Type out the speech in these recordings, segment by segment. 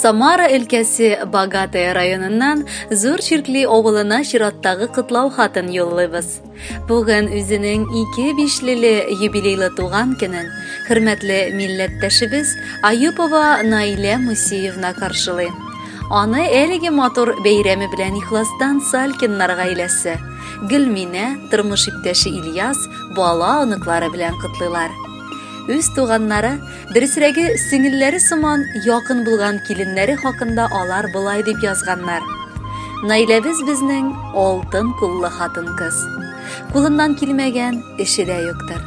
Самара өлкәсе Богатая районыннан Зур Чиркли авылына чираттагы котлау хатын юллыйбыз. Бүген үзенең ике бишлеле юбилейлы туган көнен хөрмәтле милләттәшебез Аюпова Наилә Мусиевна каршылый. Аны әлеге матур бәйрәме белән ихластан Салькиннар гаиләсе, Гөлминә, тормыш иптәше Ильяс, бала оныклары белән котлыйлар. Үз туганнары, дөресрәге, сеңелләре сыман якын булган киленнәре хакында алар болай дип язганнар. Наиләбез безнең алтын куллы хатын-кыз. Кулыннан килмәгән эше дә юктыр.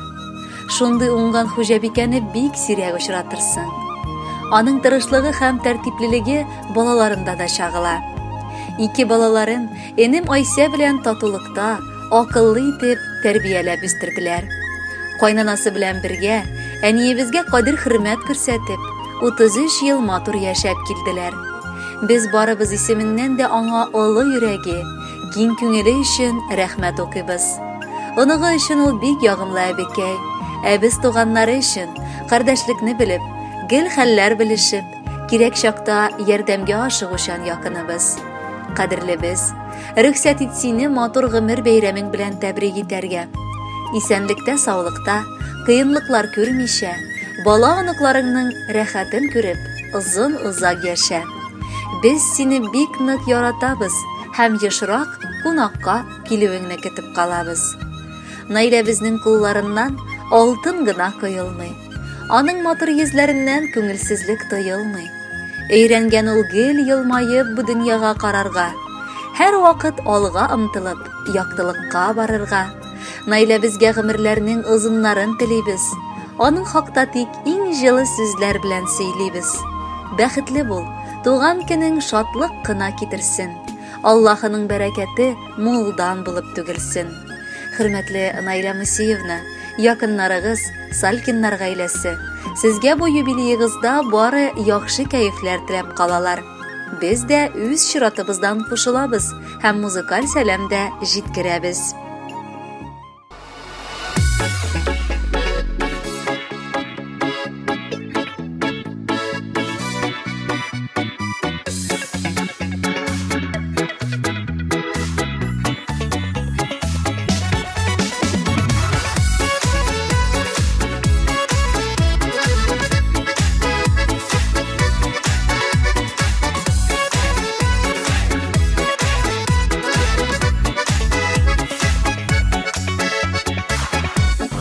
Шундый уңган хуҗабикәне бик сирәк очратырсың. Аның тырышлыгы һәм тәртиплелеге балаларында да чагыла. Ике балаларын энем Айсә белән татулыкта, акыллы итеп тәрбияләп үстерделәр. Кайнанасы белән бергә әниебезгә кадер-хөрмәт күрсәтеп, 33 ел матур яшәп килделәр. Без барыбыз исеменнән дә аңа олы йөрәге, киң күңеле өчен рәхмәт укыйбыз. Оныгы өчен ул бик ягымлы әбекәй, ә без туганнары өчен кардәшлекне белеп, гел хәлләр белешеп, кирәк чакта ярдәмгә ашыгучан якыныбыз. Кадерлебез, рөхсәт ит сине матур гомер бәйрәмең белән тәбрик итәргә. Исәнлектә, саулыкта, кыенлыклар күрмичә, бала оныкларыңның рәхәтен күреп, озын-озак яшә. Без сине бик нык яратабыз һәм ешрак кунакка килүеңне көтеп калабыз. Наиләбезнең кулларыннан алтын гына коелмый. Аның матур йөзләреннән күңелсезлек тоелмый. Өйрәнгән ул гел елмаеп бу дөньяга карарга. Һәр вакыт алга омтылып, яктылыкка барырга. Наиләбезгә гомерләрнең озыннарын телибез. Аның хакта тик иң җылы сүзләр белән сөйлибез. Бәхетле бул, туган көнең шатлык кына китерсен. Аллаһының бәрәкәте мулдан булып түгелсен. Хөрмәтле Наилә Мусиевна, якыннарыгыз, Салькиннар гаиләсе, сезгә бу юбилеегызда бары яхшы кәефләр теләп калалар. Без дә үз чиратыбыздан кушылабыз һәм музыкаль сәлам дә җиткерәбез.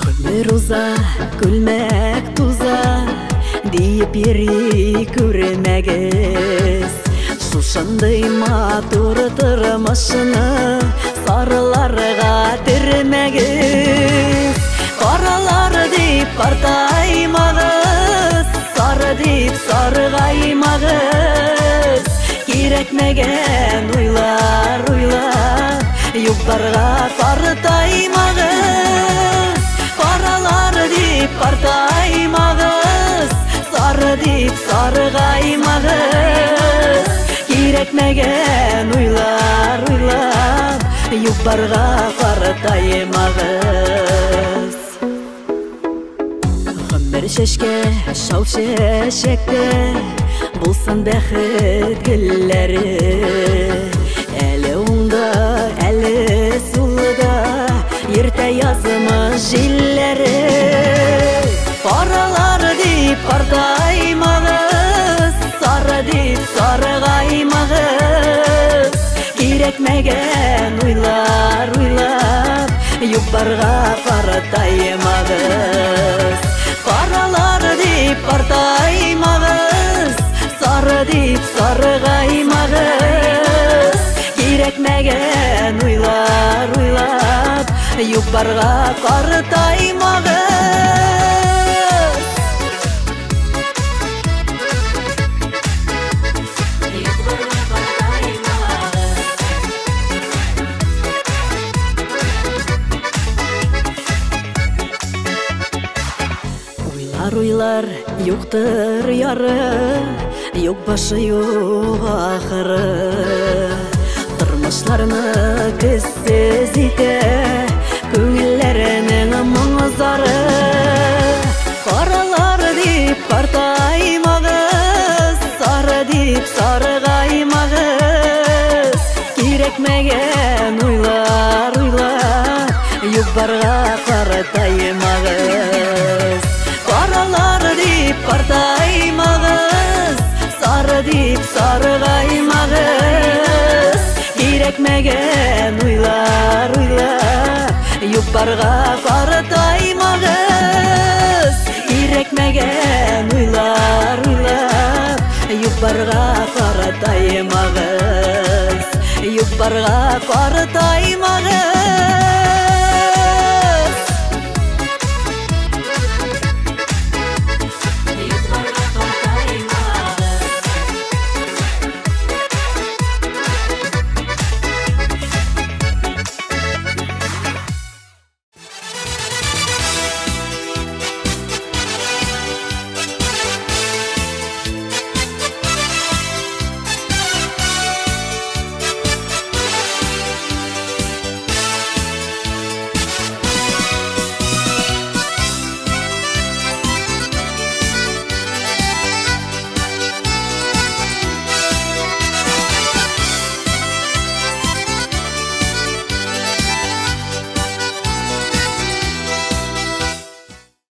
Гомер уза, күлмәк туза, диеп йөри күрмәгез. Шушындый матур тормышны сарыларга төрмәгез. Каралар дип картаймагыз, сары дип саргаймагыз. Кирәкмәгән уйлар уйлап, юк-барга картаймагыз. Каралар дип картаймагыз, сары дип саргаймагыз. Кирәкмәгән уйлар уйлап, юк-барга картаймагыз. Гомер чәчкә, шау чәчәктә, булсын бәхет гөлләре. Әле уңда, әле сулда, йөртә язмыш җилләре. Каралар дип картаймагыз, сары дип саргаймагыз. Кирәкмәгән уйлар уйлап, юк-барга картаймагыз. Каралар дип картаймагыз, сары дип саргаймагыз. Кирәкмәгән уйлар уйлап, юк-барга картаймагыз. Уйлар, уйлар, юктыр яры, юк башы, юк ахыры. Тормышларны көзсез итә, күңелләренең моң-зары. Каралар дип картаймагыз, сары дип Юк-барга картаймагыз. Кирәкмәгән уйлар уйлап, юк-барга картаймагыз. Юк-барга картаймагыз.